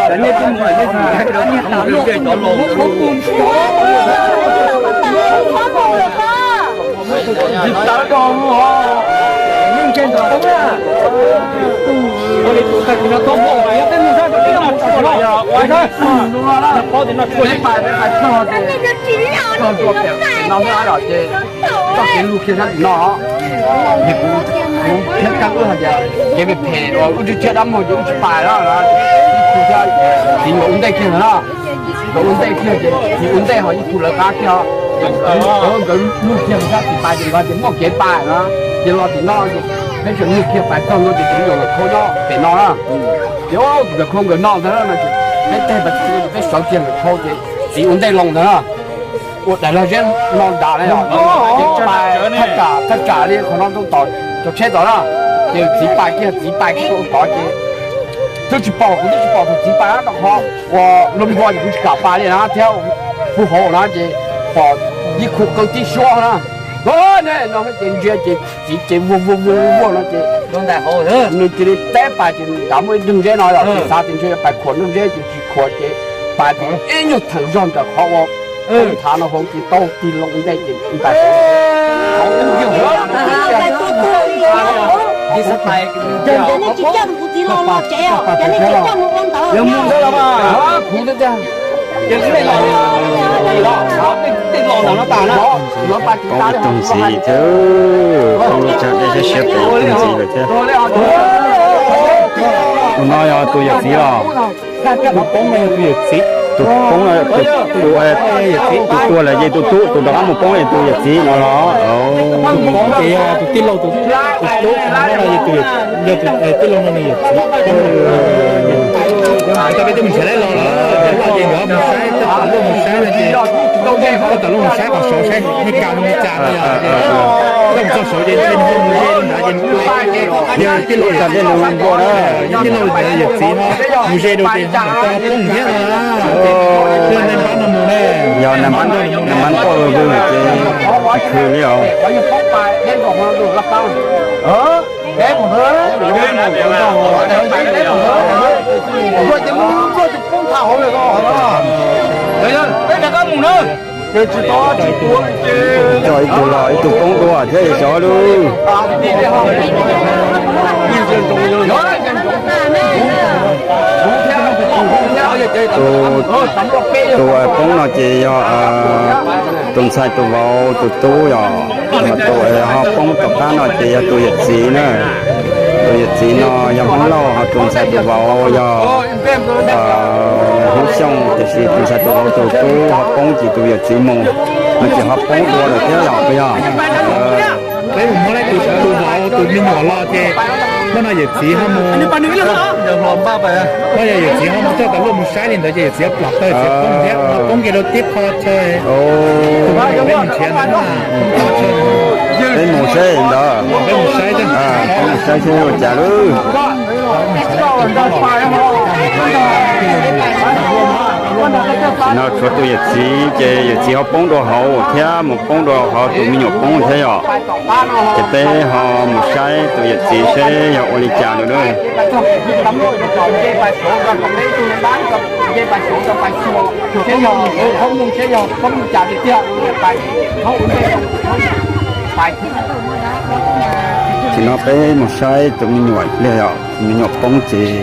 Txoj kev luag kiag sab tim no, ces kuv, kuv thiab Kab wb hais tias kev phem phem uas wb twb thiab dab muag ces wb tsis pais na, txiv nkawd ua ntej kiag ntawd na, nkawd ua ntej kiag ces txiv ua ntej ho ib tug lawv qab kiag, nkawd luag kiag sab tim pais tim no ces muaj kev pais na, ces los tim no ces peb tseem luag kiag pais txog no ces txiv yuav Nkawm Khau nyob pem no na, ces Nkawm Khau nkawd no ntag no ces peb teg pais txiv peb sawv kiag Nkawm Khau ces txiv ua ntej los ntag na. Ua daim lag zeb no nrad na, ces pais thaj tsam, thaj tsam li qhov no rau tom cov tsheb tod na, ces txiv pais kiag, txiv pais kiag rau tod ces twb tsis pom, kuv twb tsis pom thaum txiv pais na, rau qhov uas lub npua ces kuv tsis kam pais li na thiab, puag hauv na ces pom ib khub kwv tij suab na, ne no ces ntsia ces txiv ces vuag vuag vuag vuag no ces nws cia li teb pais ces nrad muaj ib nrog zeb no, ces xav tias ntshe pais khuam nrog zeb ces tsis khuam ces pais ib nyuag theem zog ntawm qhov uas thav no hauv ces tau tig loo ntej ces pais Poob ib tug ntxiv thiab, poob lub tsag dej siab siab pem ib tug ntxiv lawm thiab. Tus no yog tus yawm txiv los? Tus poob no yog tus yawm txiv. Tus poob no, tus, tus tuag lawm ces tus tub, tus rov qab mus poob ces tus yawm txiv no los? Tus poob ces yog tus tij laug, tus, tus tub no yog tus, yog tus tij laug no nws yawm txiv. Tau peb twb mus nrhiav laib los lawm, nrhiav los ces nkawd mus saib, tau luaj mus saib no ces, tau luaj mus saib qhov saud saib nej kam mus li cas no yog, tau mus txog saud ces ntshe nws ho mus ze rau nrad ces, yog tij laug, yog tij laug yawm txiv no mus ze rau ces ho tau poob thiab no. Yog nais npab, nais npab koj vwg ces tsis khw li os. Cog ib tug los ib tug poob dua thiab cov lub. Tus, tus poob no ces yog tus ntxhais tus vauv tus tub yom. Tus ho poob tom qab no ces yog tus yawm txiv na. Tus yawm txiv no yog Hmoob Lauj, ho tus ntxhais tus vauv yog Hmoob Xyooj, tiam sis tus ntxhais tus vauv tus tub ho poob ces tus yawm txiv mus, no ces ho poob dua lawm thiab yom, puas yog? Peb mus muab tus, tus vauv tus me nyuam los ces, no yawm txiv ho mus, no yog yawm txiv ho mus coj tas luaj mus saib li ntawd ces yawm txiv plam tawg txiv poob thiab, ho poob kiag rau tib qho chaw. Peb mus nrhiav ntawd, peb mus seb ntawd, peb mus saib, peb mus saib seb ua cas lawm. No tshuav tus yawm txiv ces yawm txiv ho poob dua hauv thiab, mus poob dua hauv tus me nyuam poob thiab yom. Ces peb ho mus saib tus yawm txiv seb yog ua li cas no na. Ces no peb mus saib tus me nyuam pliag yom, tus me nyuam poob ces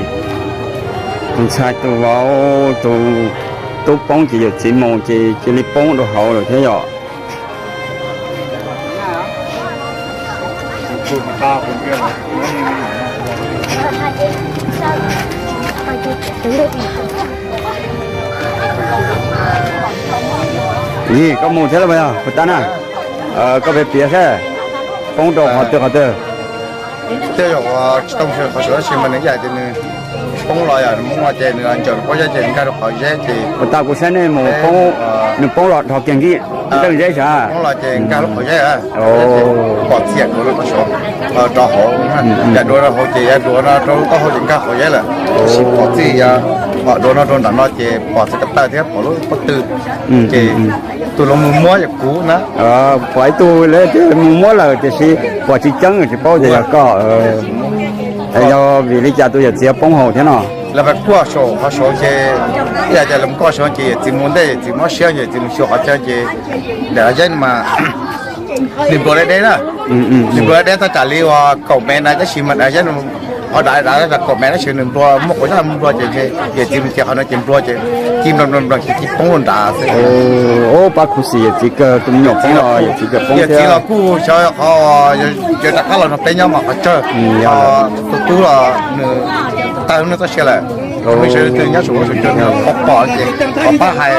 tus ntxhais tus vauv tus tub poob ces yawm txiv mus ces cia li poob dua hauv lawm thiab yom. Yig, koj mus thiab los puas tau na? Koj piav piav seb, poob rau qhov twg qhov twg? Tej zaum tsis tau mus qhov saud tab sis mas nws ib yam tias nws poob los yom, nws poob los ces nws ncaws nws pob zeb ces nws nkag rau qhov zeb ces, puas tau kuv saib nej mus poob, nws poob los dhos kiag nkaus nteej zeb sav, poob los ces nkag lub qhov zeb, pom txias duav no rau saud, rau hauv, yam duav rau hauv ces yam duav no rau lub taub hau ces nkag qhov zeb lawm. Tab sis pom txias, pom duav no rau nram no ces pom txias ko taw thiab pom lub pob tw ces tus los mus muab yog kuv na. Pom ib tug lawv tias mus muab lawm tiam sis pom tsis ceeb tsis paub tias yog koj. Yog vim li cas tus yawm txiv poob hauv thiab no? Lawv pais kuaj saum qhov saud ces, ib yam tias lawv mus kuaj saud ces yawm txiv mus ntej, yawm txiv mob siab, yawm txiv mus xyuas qhov chaw ces, ntawm Ab Yeeb mas nws nplua deb deb na, nws nplua deb deb tab tsam li uas kaum mev na, tab sis mas Ab Yeeb qhov dav dav tab tsam kaum mev tab sis nws nplua muaj quav zaj nplua ces yawm txiv mus ces qhov no ces nplua ces ci nplua nplua nplua ces ci poob rau nrad xwb. Pab khuv xim yawm txiv kawg, tus me nyuam poob los yawm txiv kawg poob thiab. Yawm txiv los kuj xyov qhov, yawg rov qab los nrog peb nyob mas qhov tsawg, tus tub los nws tag lub neej txoj sia lawm. Peb sawv daws nyob saum huab saum cua pom pom ces kom pab hais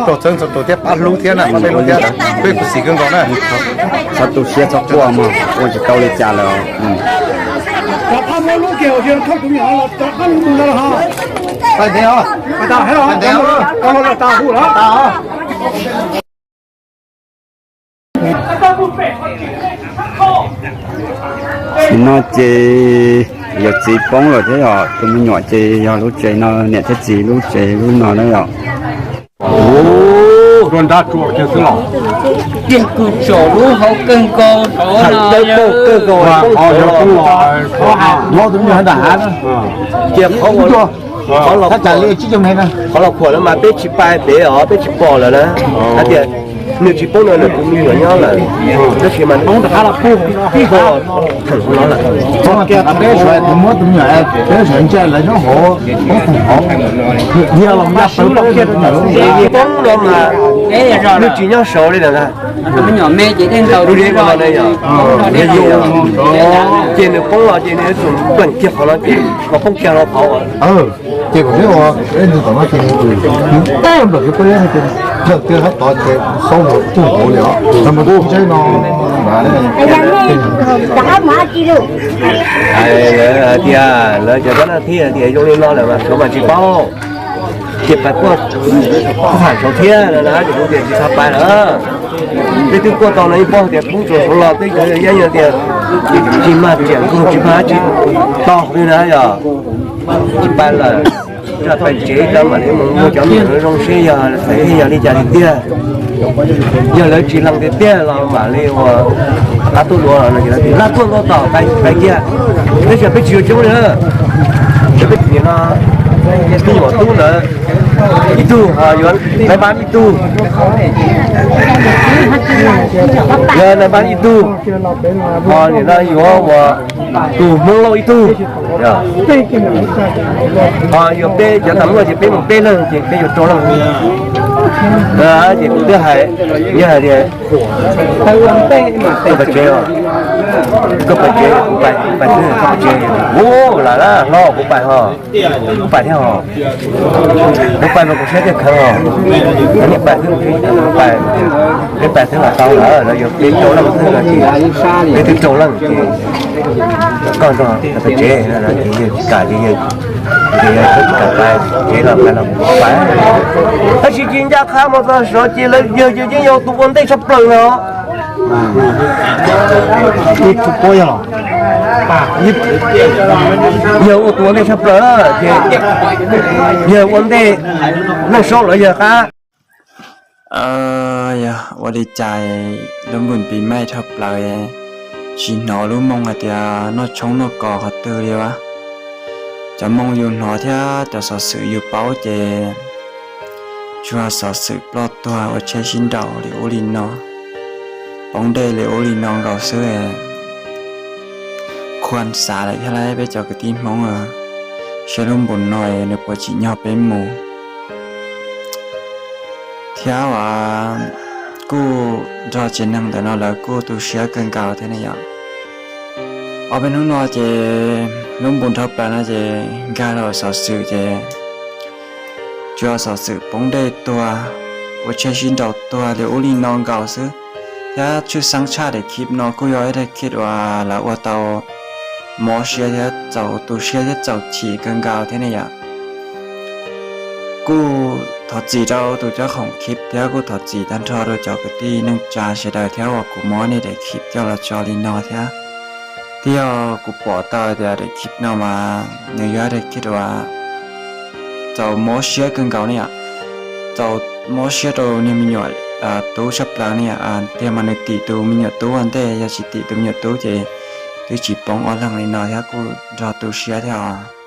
rau txhua txhua tus thiab pab hlub thiab na, pab peb hlub thiab, peb khuv xim kawg nkaus na. Txhob tu siab txhob quaj mog, ua tsis tau li cas lawm. Nim no ces yawm txiv poob lawm thiab yog tus me nyuam ces yog lub tsev no, niam thiab txiv lub tsev lub no na yom. Tiag kawg tsaus lub hauv kawg nkaus, kawg nkaus, tus me nyuam nram hav, qhov los khuam no mas peb tsis pais pem os, peb tsis pom lawm na. Hais tias nws tsis poob no nws tus me nyuam nyob lawm, tab sis mas poob rov qab los pug, peb suav tus muab tus me nyuam, peb suav ntsia lawv nyob hauv, poob tus hauv, yog los yog poob no mas nws tsis nyob saud li lawm ntag. Ces nws poob los ces nws yuav tsum pleem kiag qhov no ces los poob kiag rau qhov. Ces kuv twb ua ib ntsis tom no ces nws tab nplawm kiag peb, nplawm kiag hab tod ces xaub los puag hauv li os. Txog mus tub tsheb no, hais tias lawv cov dab naj thib hais tias zoo li no lawm mas suav mas tsis paub. Ces pais kuaj tham saud thiab no na, ces kuv tias tsis txhob pais lawm. Peb twb kuaj tau no ib pob tias poob tsuas saud los peb cov yog tias tsis mag riam nkaug tsis mag dab tsi tog li na yog tsis pais lawm. Tsuas pais tsev tau mam li mus muag cov me nyuam zoo seb yog txawm yog li cas li tiag. Yog lawv tsis lees tiag tiag los mam li ua qab tuaj dua los no ces lawv tias laj tuaj nkaus tom pais kiag. Tab sis peb tsis yuav coob li na, peb tsis no me nyuam tub ntawd ib tug ho yuav nais npab ib tug, yog nais npab ib tug ho nim no yuav ua tus Hmoob Lauj ib tug. Ho yuav peb cov tas muaj ces peb mus peb leeg ces peb yuav rau leej. Ces kuv twb hais, yog hais tias koj pais tsev, koj pais tsev, kuv pais, kuv pais xwb, koj pais tsev. Ua lam lab hlob kuv pais ho, kuv pais thiab ho. Kuv pais mas kuv siab thiaj kheev os. Niam pais xwb, peb pais xwb los tau lawm, lawv yuav peb rau leej xwb no ces peb twb rau leej ces koj nrog pais tsev no ces yawg tsis kam ces yawg, ces yawg tsis kam pais tsev los pais los kuv pais. Tab sis ces ncaj qha mus txog saud ces lawv yawg ces yeej yog tus ua ntej tshaj plaws no. Yawg ua tus ua ntej tshaj plaws ces yawg ua ntej, neej saub lawv yawg qab. Yog ua li cas lub npun pis maij dhau plaws, tsis hnov lub moo hais tias noj tshoob noj kos qhov twg li as. Cov moo yus hnov thiab cov xov xwm yus paub ces tsuas xov xwm ploj tuag ua tsheb sib nraus li ub li no, poob dej li ub li no nkaus xwb. Khuam xav lawm thiab lauj peb cov kwv tij Hmoob, saib lub npun no nws puas tsim nyog peb mus. Thiab uas kuj nrog tsev neeg ntawm no lawv kuj tu siab kawg nkaus thiab ne yom. Ob peb hnub no ces lub npun dhau plaws no ces nkag los xov xwm ces tsuas xov xwm poob dej tuag, ua tsheb sib nraus tuag li ub li no nkaus xwb. Thiab tshwj xeeb tshaj daim clip no kuj yog ib daim clip uas lawv ua tau mob siab thiab txaus tu siab thiab txaus chim kawg nkaus thiab ne yom. Kuj thov txim rau tus cob khoom clip thiab kuj thov txim tag nrho rau cov kwv tij neej tsa sawv daws thiab uas kuv muab nej daim clip coj los tso li no thiab. Twb yog kuv pom tau tias daim clip no mas nws yog daim clip uas txaus mob siab kawg nkaus ne yom. Txaus mob siab rau niag me nyuam tub tshaj plaws ne yom. Tiag mas nws tim tus me nyuam tub ua ntej, yog tsis tim tus me nyuam tub ces twb tsis poob ob leeg li no thiab kuj nrog tu siab thiab os.